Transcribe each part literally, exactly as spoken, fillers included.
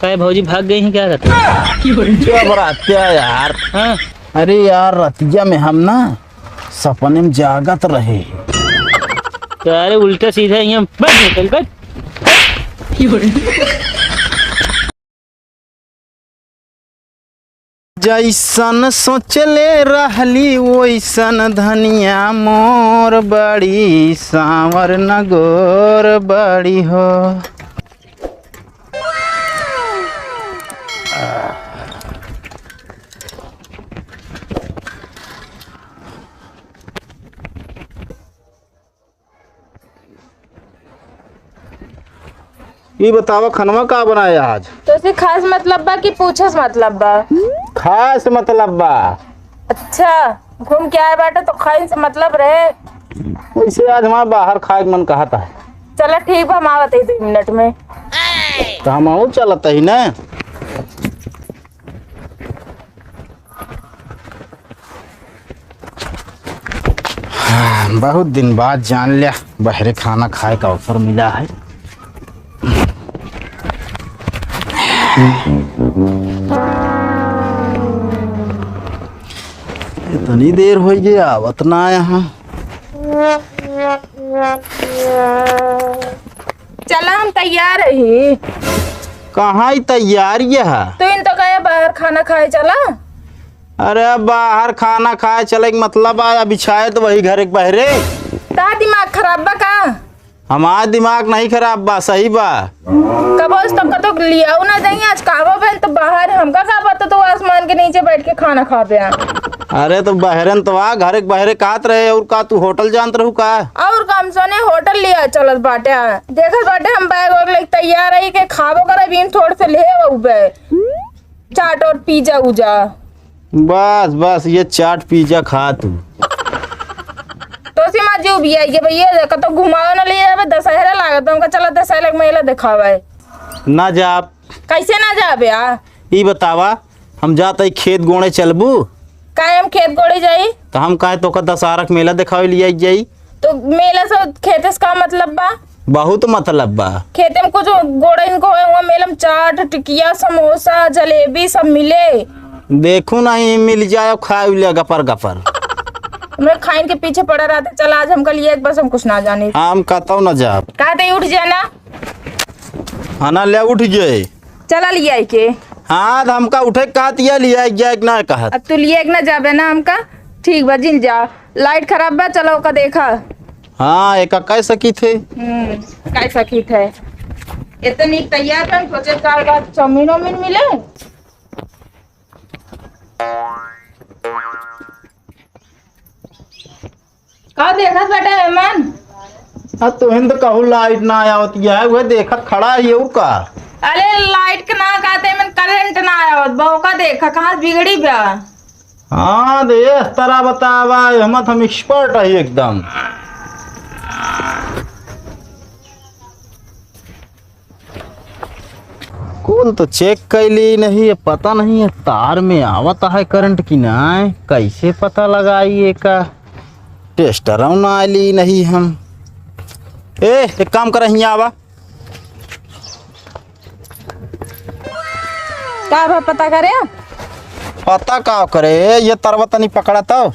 काहे भौजी भाग गई हैं क्या कहते? चुप रहते यार। हाँ। अरे यार, रतिया में हम ना सपने में जागत रहे। तो अरे उल्टा सीधा यहाँ बैठ निकल बैठ। जैसन सोचले रहली वैसन धनिया मोर बड़ी, सांवर न गोर बड़ी हो। ई बतावा, खनवा का बनाया आज? तो से खास मतलब बा कि पूछस मतलब बा? खास मतलब बा। अच्छा, घूम के आए बाटे तो खाइन से मतलब रहे। वैसे आज हमारा बाहर खाए के मन कहत है। चला ठीक बा, हम आवत ही दो मिनट में। तो हम आऊ चलत ही ना। हाँ, बहुत दिन बाद जान लिया बहरे खाना खाए का अवसर मिला है। इतनी देर होइ गई, आवत ना आया है। चला, हम तैयार ही। कहाँ ही तैयार ये है? तू इन तो कहे बाहर खाना खाए चला। अरे, बाहर खाना खाए चले के मतलब आया, बिछाए तो वही घर एक बहरे। ता दिमाग खराब बा का? हमार दिमाग नहीं खराब बा, सही बा। कबो से तब का तो लियाऊ ना जाई, आज काबो भेल तो बाहर हमका का पता तो आसमान के नीचे बैठ के खाना खा पे आ। अरे तो बहरन तो आ, घर एक बहरे कात रहे, और का तू होटल जानत रहू का? और का हम सोने होटल लिया चलत बाटे। देखत बाटे हम बैग वैग लेके तैयार है के खाबो करब, इन थोड़ से ले अउबे। चाट और पिज्जा उज्जा। बस, बस, ये चाट पिज्जा खा तू। तो सी माँ जी उबिया ये भैया, कतो घुमावे ना लिए, अबे दशहरा लागत, हमका चला दशहरा के मेला देखावे। ना जाब। कैसे ना जाबे आ? ई बतावा, हम जात हई खेत गोड़े, चलबू? काहे हम खेत गोड़े जाई? तो हम काहे तोका दशहरा के मेला देखावे लियाई जाई? तो मेला से खेते से का मतलब बा? बहुत मतलब बा। खेते में कुछ गोड़े इनको होए, वहाँ मेला में चाट, टिकिया, समोसा, जलेबी सब मिले। देखू नहीं, मिल जाए, खाए ले गपर गपर। हमरे खाइन के पीछे पड़ा रहते, चला आज हम कल ये एक बस हम कुछ ना जाने। हम कतौ ना जाब। कहते उठ जाना। हाँ ना, ले उठ गए। चला लिया के। हाँ, तो हमका उठे के कहत या, लिया के जाए के ना कहत। अब तू लिया के ना जाबे ना हमका, ठीक बा, जिन जा। लाइट खराब बा, चला ओका देखा। हाँ, एका कह सकी थे। हम्म, कह सकी थे। इतनी तैयार बन, सोचे का बा, चाउमीन वाउमीन मिले। का देखत बाटे मेहमान? आ, तुहिन तो कहू लाइट ना आवत है, वह देखत खड़ा है, और का? अरे लाइट के ना कहते, मन करंट ना आवत बा, ओका देखा, कहाँ से बिगड़ी बा? हाँ, तो ये तरह बतावा, हम तो हम एक्सपर्ट है एकदम। कुल तो चेक कैली नहीं, ये पता नहीं है तार में आवत है करंट की ना, कैसे पता लगाई एका? टेस्टरौ ना ली नहीं हम। ए, एक काम कर, हियाँ आवा। का बा पता करे? पता का करे, ये तरवा तनी पकड़ा तो।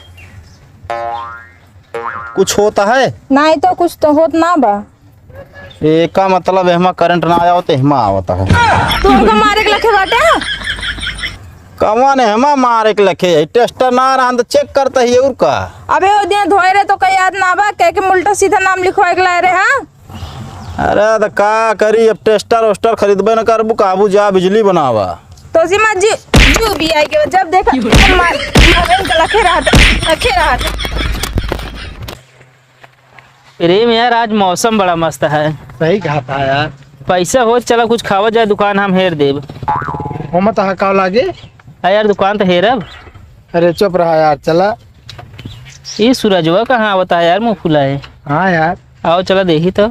कुछ होता है? नहीं तो कुछ तो होत ना बा। एका मतलब एहमा करंट ना आया हो तो एहमा आवत है। तू हमका मारे के लखे बाटे? कवन एहमा मारे के लखे है? टेस्टर ना रहन तो चेक करता ही और का? अबे ओ दिन धोए रहे तो का याद ना बा? कह के उल्टा सीधा नाम लिखवाए के लाए रहे, हाँ? अरे तो का करी, अब टेस्टर ओस्टर खरीदबे न करबू, कहबू जा बिजली बनावा। तो जी मत जी, जी भी आई के जब देखा मार, मार के लखे रहत, लखे रहत। प्रेम यार, आज मौसम बड़ा मस्त है। सही कहा था यार। पैसा हो, चला कुछ खावा जाए, दुकान हम हेर देब। ओमा तहा का लागे? आ यार, दुकान तो हेरब। अरे चुप रहा यार, चला। ये सूरजवा कहाँ आवता है यार, मुँह फुलाए? हाँ यार। आओ चला देखी तो।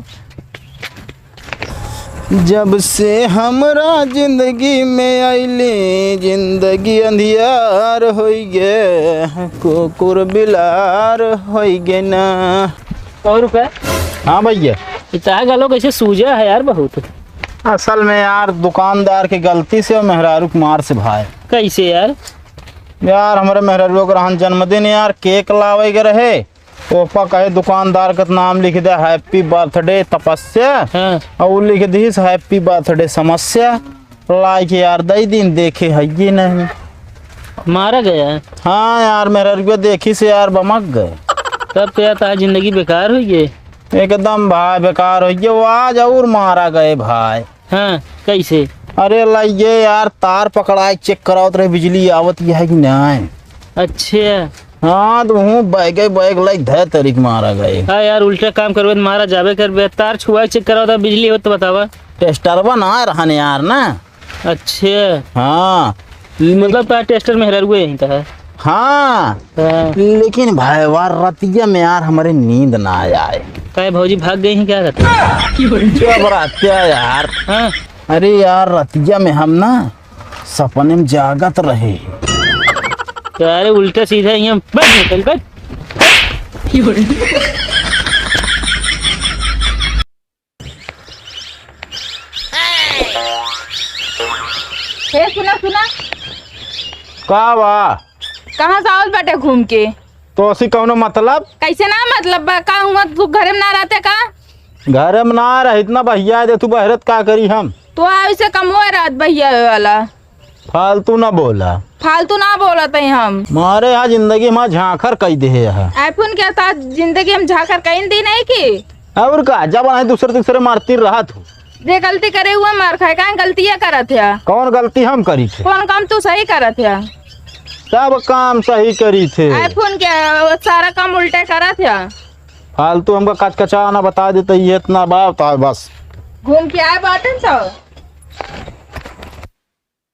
जब से हमरा जिंदगी में आइली, जिंदगी अंधियार होई गे, कुकुर बिलार होई गे ना। सौ रुपया? हाँ भैया। इतना गलो कैसे सूजा है यार बहुत। असल में यार, दुकानदार के गलती से और मेहरारू के मार से भाई। कैसे यार? यार, हमरे मेहरारू के रहन जन्मदिन यार, केक लावे के रहे, ओपा कहे दुकानदार का नाम लिख दे, "Happy birthday तपस्या।" हाँ। और उ लिख दीस, "Happy birthday समस्या।" लाई के यार दई दिन, देखे है ये नहीं। मारा गया? हाँ यार, मेहरारू देखी से यार बमक गए। तब तो यार तार जिंदगी बेकार हुई गई। एकदम भाई बेकार हुई गई, वो आज और मारा गए भाई। हाँ, कैसे? अरे लाई ये यार, तार पकड़ाए चेक करावत रहे, बिजली आवत है कि नहीं। अच्छा। हाँ, तो हूँ बैगे बैग लाई धै तरीक मारा गए। हाँ यार, उल्टा काम करबे त मारा जाबे करबे। तार छुआ चेक करावत, बिजली होत तो बतावा। टेस्टरवा ना रहने यार ना। अच्छा। हाँ। मतलब तार टेस्टर मेहरारू यहीं था? हाँ। हाँ। लेकिन भाईवा, रतिया में यार हमरे नींद ना आए। काहे, भौजी भाग गई हैं क्या कहते? जब रात्या यार। हाँ। अरे यार, रतिया में हम ना सपने में जागत रहे। तो अरे उल्टा सीधा ही हम बैठ निकल बैठ। हे सुना, सुना। का बा? कहाँ से आवत बाटे घूम के? तो असी कौनो मतलब? कैसे ना मतलब बा? का हुआ, तू घरे में ना रहते का? घरे में ना रहित ना बहिया दे तू बहरत का करी हम? तो ऐसे कम हुआ रात बहिया वाला। फालतू ना बोला। फालतू ना बोलत है हम। मारे यहाँ जिंदगी में झांखर कई दे है। आईफोन क्या था, जिंदगी में झांखर कहीं दी नहीं की? और का, जब आए दूसरे तीसरे मारती रहत हो। जे गलती करे हुए मार खाए, काहे गलतियाँ करत है? कौन गलती हम करी थे? कौन काम तू सही करत है? सब काम सही करी थे। आईफोन क्या, वो सारा काम उल्टे करत है। फालतू हमका कचकचा ना बता देते, ये इतना बात है बस। घूम के आए बाटन तो?